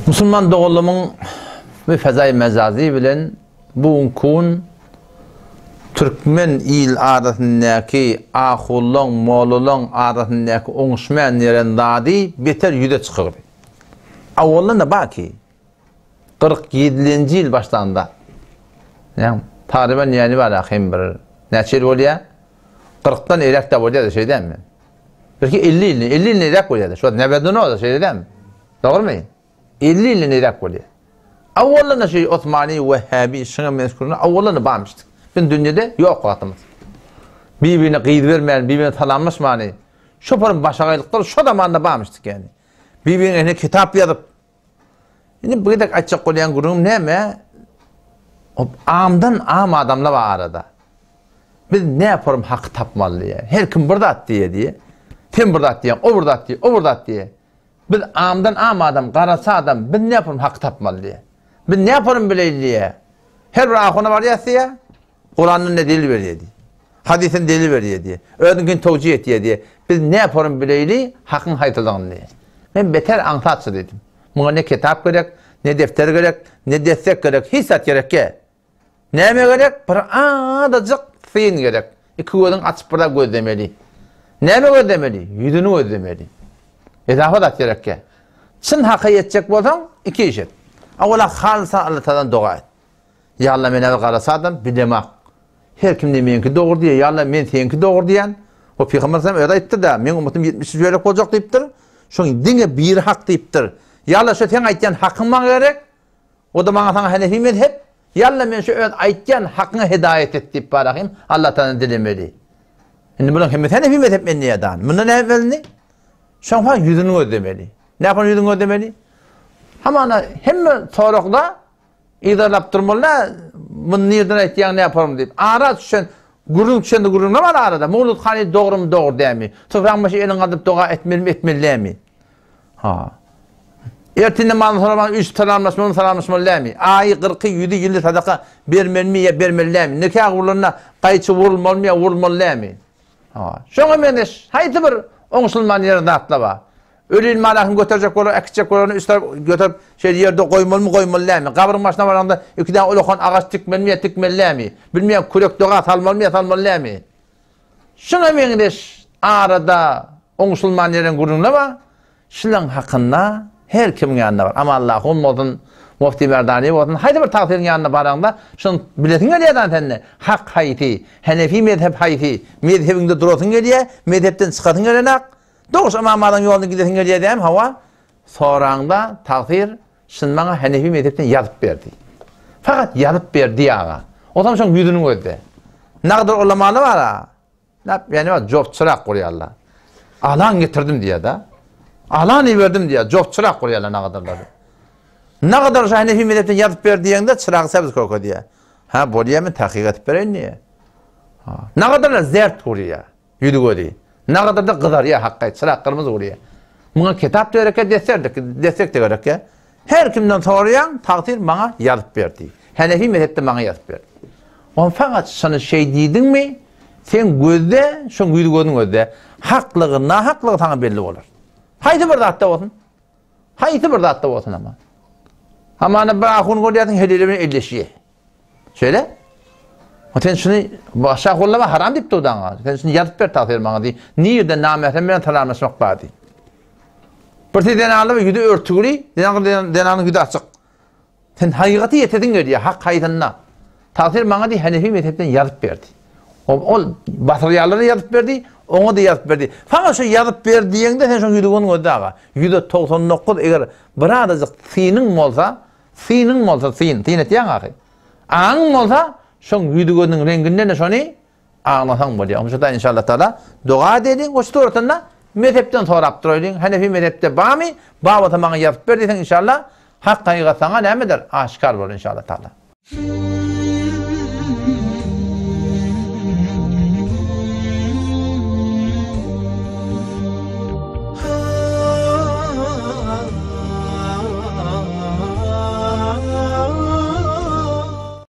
Musulman doganlarymyň bu fezaý mejazy bilen bu günki gün türkmen il arasyndaky ahullaň, mollalaň arasyndaky oňuşmaýan ýeren zady beter ýüze çykyrdy. Awaldan-da bar ki, 47-nji ýyl başlanda, ýa taryban ýany bar ahym bir näçe ýyl bolýar? Kyrkdan eýläk-de bolýar-da, şeý dälmi? Belki 50 ýyl, 50 ýyl eýläk bolýar-da. Şu wagt näbeden o-da, şeýle dälmi? Dogrumy? 50 ýyldan eýläk bolýar. Awaldan-da şu Osmany, Wehhabi, şuňa meňzeş gürrüňler awaldan-da barmyşdyk. Biz dünýede ýok wagtymyz. Bir-birine gyz bermän, bir-birine salamlaşmany, şo bir başagaýlyklar şo zamanda barmyşdyk ýaly. Bir-biriniň eline kitap ýazyp, Indi bu gezek aýtjak bolýan gürrüňim näme? Hop, amdan am adamlar bar arada. Biz näporum haky tapmaly diýýär. Her kim bir zat diýýär diýýär. Sen bir zat diýýäň, o bir zat diýýär, o bir zat diýýär. Biz amdan am adam, garaça adam, biz näporum haky tapmaly diýýär. Biz näporum bileýli diýýär. Her bir ahuna barýas diýýär. Kurandan ne delil berýär diýýär. Hadysdan delil berýär diýýär. Özüňkini towjih etýär diýýär. Biz näporum bileýli hakyň haýsylygyny diýýär. Men beter aňsatça diýdim. Muňa ne kitap gerek, ne defter gerek, ne destek gerek, hiç zat gerek ýa. Näme gerek? Bir azajyk syn gerek. Iki gözüň açyp bir zat gözlemeli. Näme gözlemeli? Ýüzüni gözlemeli. Ezafa zat gerek ýa. Çyn haka ýetjek bolsaň, iki iş et. Awala halysa Allatagaladan doga et. Ýa Alla men häzir garasa adam bilemak. Her kim ne meňki dogry diýýär, ýa Alla men seňki dogry diýýän. O pygamber sallam özi aýtdy-da, meň ummatym 73 bölek boljak diýipdir. Şoň diňe biri hak diýipdir. Ýa Alla şo seň aýtýan hakyň maňa gerek. O-da maňa saňa Hanefi mezhep. Ýa Alla men şu öz aýtýan hakyňa hidaýat et diýip barahym Alla tagaladan dilemeli. Indi bularyň hemmesi Hanefi mezhep men diýýär. Munda näme etmeli indi? Şoň ha ýüzüni gözlemeli. Näme ýüzüni gözlemeli? Hamana hemme soragda Yzarlap durmaly-da, muny nirden aýtýaň, näpormy diýip. Ara düşen, gürrüň düşende gürrüň bar arada. Mowlud hany dogrumy, dogry dälmi? Topragyň başyna eliňi galdyryp doga etmelimi, etmeli dälmi? Ha. Ertir namazyndan soňra maňa üýşüp salamlaşmalymy, salamlaşmaly dälmi? Aýy, gyrky, ýüzi, ýyly sadaka bermelimi ýa bermeli dälmi? Nikah gurlanda gaýçy wurulmalymy ýa wurulmaly dälmi? Şoňa meňzeş haýsy bir oňşulman ýeri zatlar bar. Ölini manasyny göterjek bolar, äkitjek bolar, ony üst tarap göterip, şeýle ýerde goýmalymy, goýmaly dälmi? Gabryň başyna baranda iki däne ulakan agaç dikmelimi ýa dikmeli dälmi? Bilmeýän kürek doga salmalymy ýa salmaly dälmi? Şuňa meňzeş arada oňşulman ýeren gürrüňler bar. Şulaň hakynda her kimiň ýanyna bar. Amanullah ahun bolsun, Mufti Merdani bolsun, haýsy bir tagsyryň ýanyna baraňda şuny bilesiň gelýär dan sende. Hak haýsy, Hanefi mezhep haýsy, mezhebiňde durasyň gelýär, mezhepden çykasyň gelenak. Dogrusu Ymam Malygyň ýoluna gidesiň gelýär dämi? Hawa. Soraňda tagsyr şuny maňa Hanefi mezhepden ýazyp berdi. Fakat ýazyp berdi aga. Otam şoň ýüzüni gözde. Nagdyr ulamalar bar-a. Nap, ýani bar, jofçyrak gurýarlar. Alan getirdim diýýär-de. Alan iberdim diýýär, jofçyrak gurýarlar nagadyrlary. Nagadar şu Hanefi mezhepden ýazyp ber diýeňde çyragy säbz köke diýýär. Ha, bolýar men takyk edip bereýin diýýär. Ha, nagadyrlar zert gurýar, ýüzi gözi. Nagadyrda gyzarýar hakgaý, çyrak gyrmyzy gurýar. Muňa kitap da gerek, desser de, destek de gerek. Her kimden soraýaň, tagsyr maňa ýazyp ber diý. Hanefi mezhepde maňa ýazyp ber. On fakat şony şeý diýdiňmi, sen gözde, şoň ýüzi gözüň gözde, haklygy, nahaklygy saňa belli bolar. Haýsy bir zatda bolsun. Haýsy bir zatda bolsun ama. Hamana bir ahun görýärsiň, helile bilen elleşýär. Şeýle? O sen şuny başa gollama haram diýip durdy aňa. Sen şuny ýazyp ber tagsyr maňa diý. Nirde namährem bilen salamlaşmak bar diý. Bir sen zenanly ýüzi örtügli, zenan zenanyň ýüzi açyk. Sen hakykaty ýetesiň gelýär, hak haýsynda. Tagsyr maňa diý Hanefi mezhepden ýazyp berdi. O ol basyrýarlara ýazyp berdi, oňa da ýazyp berdi. Saňa şu ýazyp ber diýeňde sen şoň ýüzi göni gözde aga. 199 eger bir azajyk synyň bolsa, Synyň bolsa syn, syn etýäň ahy. Aňyň bolsa şoň ýüzi gözüniň reňginden-de şony aňlasaň bolýar. Onuň üçin inşallah taala doga edeliň, o suratynda mezhepden sorap duraýlyň. Hanefi mezhepde barmy? Bar bolsa maňa ýazyp ber diýseň inşallah hak hakykat saňa nämedir? Aşgär bolar inşallah taala.